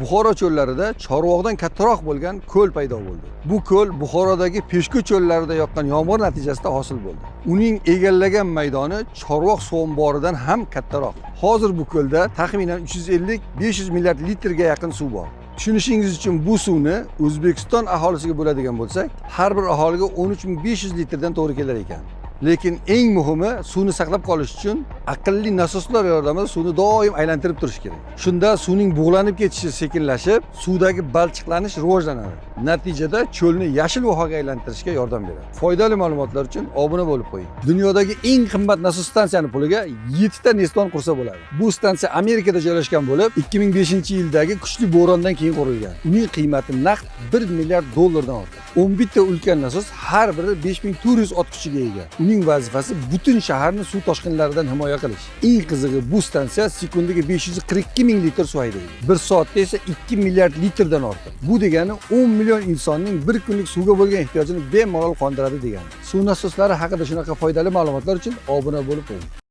Buxoro cho'llarida Chorvoqdan kattaroq bo'lgan ko'l paydo bo'ldi. Bu ko'l Buxorodagi Peshku cho'llarida yoqqan yomg'ir natijasida hosil bo'ldi. Uning egallagan maydoni Chorvoq suv omboridan ham kattaroq. Hozir bu ko'lda taxminan 350-500 milliard litrga yaqin suv bor. Tushunishingiz uchun, bu suvni O'zbekiston aholisiga bo'ladigan bo'lsak, har bir aholiga 13 500 litrdan to'g'ri kelar ekan. Lekin eng muhimi, suvni saqlab qolish uchun aqlli nasoslar yordamida suvni doim aylantirib turish kerak. Shunda suvning bug'lanib ketishi sekinlashib, suvdagi balchiqlanish rivojlanadi. Natijada cho'lni yashil vohaga aylantirishga yordam beradi. Foydali ma'lumotlar uchun obuna bo'lib qo'ying. Dunyodagi eng qimmat nasos stansiyani puliga 7 ta Neston qursa bo'ladi. Bu stansiya Amerikada joylashgan bo'lib, 2005 yildagi kuchli bo'rondan keyin qurilgan. Uning qiymati naqd 1 milliard dollardan ortiq. 11 ta ulkan nasos, har biri 5400 ot kuchiga ega. Uning vazifasi butun shaharni suv toshqinlaridan himoya qilish. Eng qizig'i, bu stansiya sekundiga 542 ming litr suv haydaydi. Bir soatda esa 2 milliard litrdan ortiq. Bu degani 10 million insonning bir kunlik suvga bo'lgan ehtiyojini bemalol qondiradi degani. Suv nasoslari haqida shunaqa foydali ma'lumotlar uchun obuna bo'lib qo'ying.